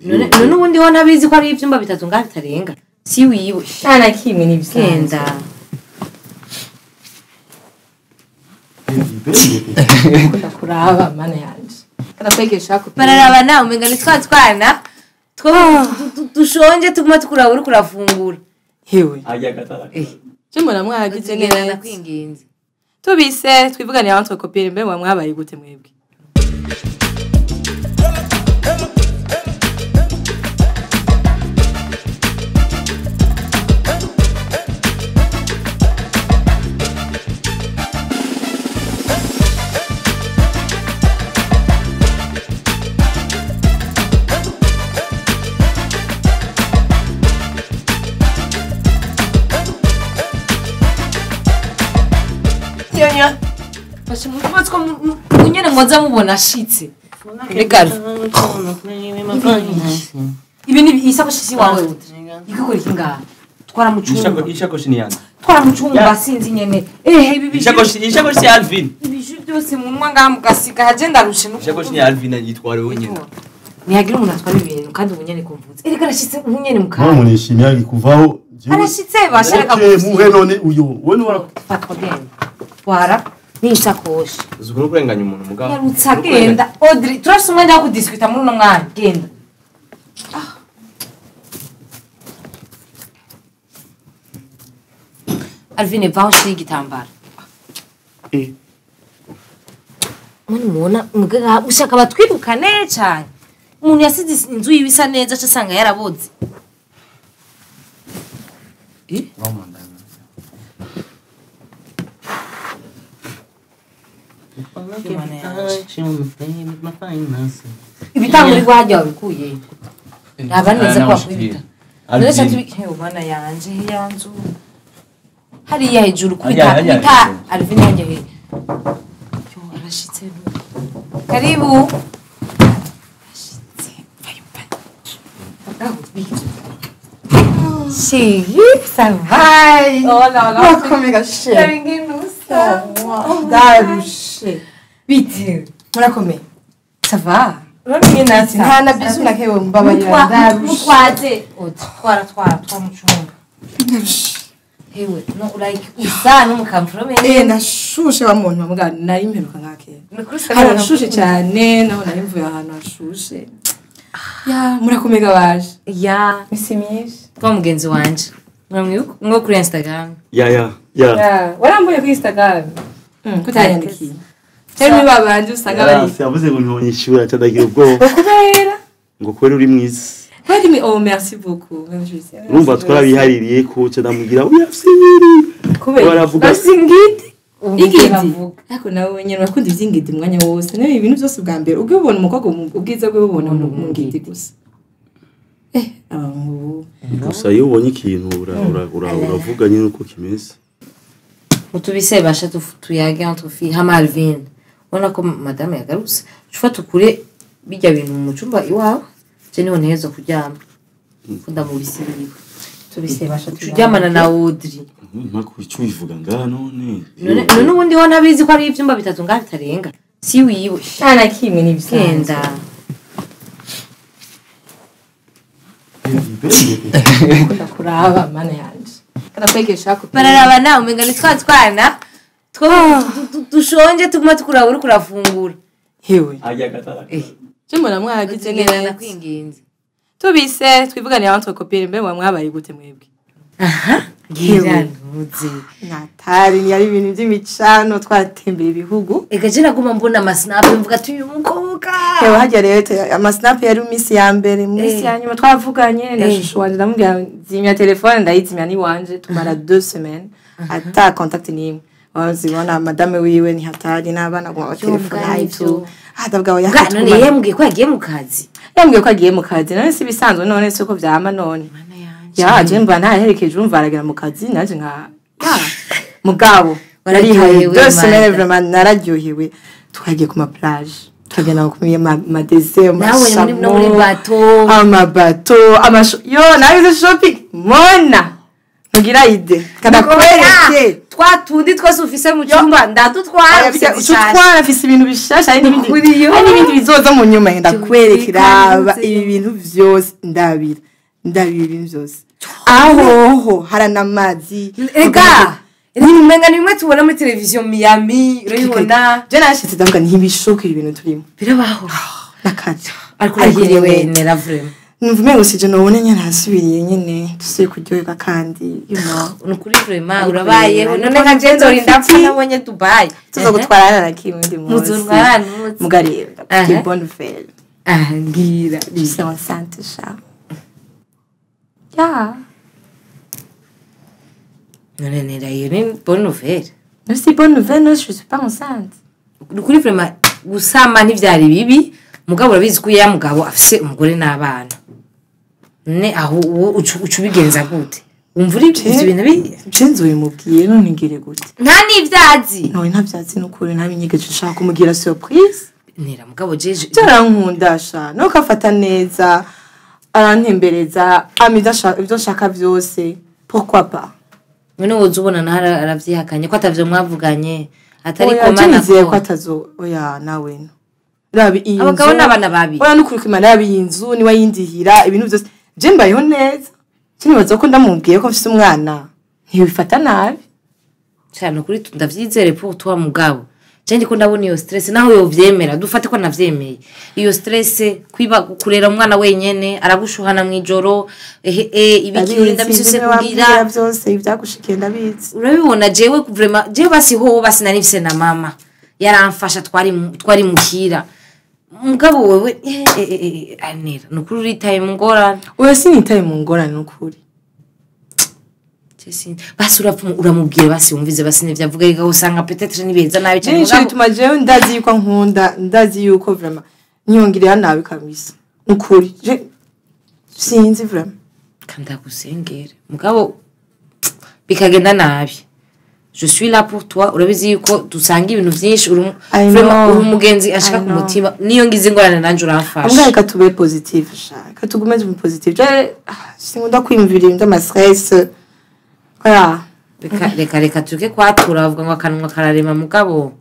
None ubundi ho ntabizi ko ari ivyumba bitatu ngaha bitarenga. Si wiwe. Nta na kimwe n'ibisanzwe. Genda. Ndakunda kuraba mana yanje. Karakwegesha ko Bararabana umenga ni twa twana two dushonje tuguma tukuraba uriko urafungura. Hewe. Ajya gatara. Je mbona mwagize Genda neza. ndakwinginze. Tubise twivuganira entre copines mbe mwabaye gute mwebwe? Yonya. Basha mubatwo munyene mwoza mubona ashitse. Reka. Ibi ni isakoshi si wawe. Ikikora iki ngaha? Twara mu cumba. Ishakoshi ni yanjye. Twara mu cumba sinzi nyene. Ibi Ishakoshi ya Alvin. Ibiju byose munwa ngaha mugasiga haje ndarushe no. Ishakoshi ni ya Alvin yitwara wenyine. Nihagira umuntu atwara ibintu kandi ubunyene kumvutse. Erega arashitse ubunyene mukara. None nishimiye agikuvaho. Arashitse bashaka muhe none uyu. Wewe ni fatwa genda. Twara n'isakoshi. Uzukuru kurenganya umuntu mugabo. Yarutsa genda. Audrey turafise umwanya wo kudiskuta muri uno mwanya. Genda. Alvin va ushire igitambara. Mani mubona mugaga ushaka batwirukane cyane. Umuntu yasize inzu yiwe isa neza aca asanga yaraboze. Ibitanguri wajya wabikuye. Aba neza ko wakwibita. None se tubi mana yanje yanzu. Hariya hejuru kubita kubita Alvin yanjye he. Yo arashitse no. Karibu. Arashitse. Vayumpa. Chérie, ça va? Oh là là, Murakomeye chérie. Ndarushe. Bite. Murakomeye. Ça va? Uramenye nati nta na bizu nakewe mbabarira ndarushe. Mutwaze. Twara twara twara mu cumba. Hewe, no like usa n'umukamfuro Eh nashushe wa muntu muga nari mperuka nkakera. Harashushe cyane naho nari mvuye ahantu hashushe. Ya murakomega baje. Ya, Misi myinshi. kwa mugenzi wanje. Muramwibuka mwo kuri Instagram. Ya ya ya. Ya, warambuye kuri Instagram. Kutayandikiye. Cyari ni babanje usanga bari. Yavuze ngo ntonyishura cyadagira ubwoba. Kubera Ngo kwera uri mwiza. Kwari mi oh merci beaucoup. Même je sais. Urumva twarabihaririye ko cyadamubwira uyafsibiri. Kubera Baravuga singidi. Igidi. Bavuga. Ariko nawe nyene urakunda ivy'ingidi umwanya wose. Nawe ibintu byose bwa mbere ubwo ubona umukobwa ubwiza bwe bubona mu ngidi gusa. Abantu gusa iyo ubonye ikintu uravuga nyine uko kimeze. Mutubise basha tuyage entre filles hama Alvin. Ubona ko madame yagarutse. Ufata ukure bijya bintu mu cyumba iwawe. Je niho ntezo kuryama. Kunda mu bisibiri. tubise basha Turyamana na Audrey. Mpaka icyo ubivuga ngaha none. None ubundi ho ntabizi ko ari ivyumba bitatu ngaha bitarenga. Si wiwe. Nta na kimwe n'ibisanzwe. Genda. Ndakunda kuraba mana yanje. Karakwegesha ko Bararabana umenga ni twa twana two dushonje tuguma tukuraba uriko urafungura. Hewe. Ajya gatara. Je mbona mwagize Genda neza. ndakwinginze. Tubise twivuganira entre copines mbe mwabaye gute mwebwe? Genda ntuze. Natari yari ibintu by'imicano twatembera ibihugu. Ega je naguma mbona amasnap mvuga ati uyu mukobwa. Hewe hajya rero amasnap yari misi ya mbere mu Misi ya nyuma twavuganye na shushu wanje ndamubwira zimya telefone ndayizimya ni wanje tumara 2 semaines ata contact nimwe. Wazibona madame wiwe ni hatari n'abana ngo telefone hayitu. Adabwa Bwa yakatuma. none yambwiye ko yagiye mu kazi. Yambwiye ko agiye mu kazi none si bisanzwe none si uko vyama none. Mana yanje. Ya je mba ntaherekeje urumva aragera mu kazi naje nka ya mugabo Wararyohewe, narihaye 2 semaines Manda. vraiment nararyohewe. Twagiye ku ma plage. Twagenda ku ma dessert Nawe muri no muri bato. Amabato, amasho yo nabize shopping mona. Ntugira ide kadakwereke twa tundi twose ufise mu cyumba ndadutwara. Utwara afise ibintu bishasha hari n'ibindi, hari n'ibindi bizoza mu nyuma. Ndakwereka, raba ibi bintu vyose, ndabira ndabira ibintu vyose ahoho haranamazi. Ega umenga ni bimwe tubona muri televiziyo Miami, urabibona. Je nashitse ndavuga ntibishoke ibi bintu turimo. Birabaho. Nakaje. Ariko urahiriwe nera, vraiment. Numva umengo sije nobone nyene hasubiriye nyene dusuye kuryoherwa kandi you know. Ni ukuri, vraiment urabayeho. None nka je nzorinda mpfa nabonye Dubai? Tuza gutwarana na kimwe ndi munsi. Muzotwarana munsi. Mugari ndakufitiye bonne nouvelle. Ah, ngira. Je suis enceinte sha, ya. None nera, iyo ni bonne nouvelle? Non, c'est bonne nouvelle, non, je suis pas enceinte. Ni ukuri, vraiment gusama ntivyari bibi, mugabo urabizi ko ya mugabo afise umugore n'abana. None aho uwo uca ubigenza gute? Wumva uri ivyo bintu bi Je nzobimubwiye none ngire gute? Nta n'ivyazi. Nawe ntavyatsi n'ukuri, ntabinyegeje, nshaka kumugira surprise. Nera, mugabo jeje Byarankunda sha, nuko afata neza, arantembereza, ama ibyo nshaka byose, pourquoi pas? None woza ubona naho aravyihakanye ko atavyo mwavuganye atari Oya, komana. je nizeye ko ko atazo, oya nawe no raba iyi nzu. Abagabo n'abana babi. Oya, nukuri kwimana, raba iyi nzu niwe yindihira ibintu byose, je mbayeho neza. Je nibaza ko ndamubwiye ko mfise umwana ntibifata nabi. Cyane ukuri ndavyizere pour toi, mugabo je ndiko ndabona iyo stress, naho yovyemera, dufate ko navyemeye, iyo stress kwiba kurera umwana wenyene, aragushuhana mw'ijoro, ehe ibiki urinda misi yose Ndabizi, kugira wambwira byose ibyagushikiye, ndabizi. Urabibona, jewe vraiment jewe basi ho basi nari mfise na mama yaramfasha, twari muhira. Mugabo wewe anera nukuri uritaye mu ngorane. Oya, sinitaye mu ngorane nukuri. Basi urapfa uramubwira, basi wumvize, basi nivyo avuga, reka usanga peut-être nibeza nabi cyane. Nico bituma jewe ndazi yuko nkunda, ndazi yuko vraiment nyongirira nabi kabisa nukuri, je sinzi vraiment. Kandagusengere, mugabo bikagenda nabi, je suis là pour toi. Urabizi yuko dusanga ibintu vyinshi, uri I vraiment know. uri umugenzi ashika I ku know. mutima. Niyo ngize ingorane nanje uramfasha. Mbwa reka tube positive sha, reka tugume tube positive. Je sinkunda kwiyumvira ibintu by'ama stress, oya. Reka tureke kwatura, bavuga ngo akanwa kararema, mugabo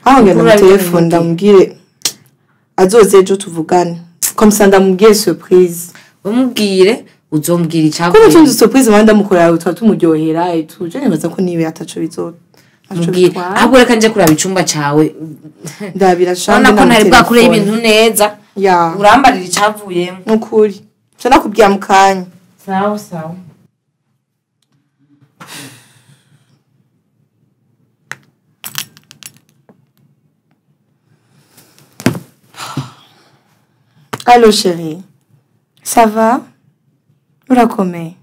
Aho ngenda mu Ukuri telefone ndamubwire azoze ejo tuvugane, comme ça ndamubwire surprise. Umubwire, uzombwira Ko icavuye. n'utundi surprise mpande ndamukorera tuba tumuryohera et tout. Je nibaza ko niwe ataco bizo ataco Mubwire. bitwara. Ahubwo reka nje kuraba icumba cawe. Ndabira sha. Urabona ko ntari bwakureho ibintu neza. Ya. Urambarira icavuyemo. Nukuri nca nakubwira mu kanya. Sawa sawa. Allô chérie, ça va? Urakomeye?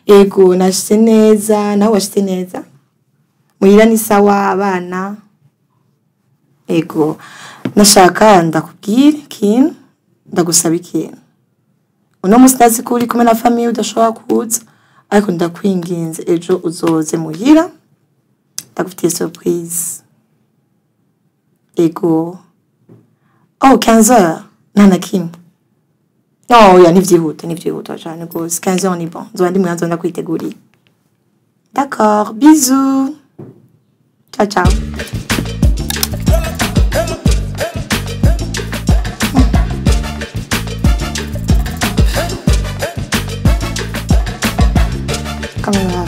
Ego, nashitse neza, nawe washitse neza? Muhira ni sawa, abana? Ego, nashaka ndakubwira ikintu, ndagusaba ikintu. Uno musi ndazi ko uri kumwe na famille udashobora kuza, ariko ndakwinginze ejo uzoze muhira, ndagufitiye surprise. Ego. Oh, 15 heures. Nta na kimwe. Oh, oya, ntivyihuta, ntivyihuta cane gose. 15 heures ni bon. Nzoba ndi muhira, nzoba ndakwiteguriye. D'accord, bisous. Ciao, ciao. Come.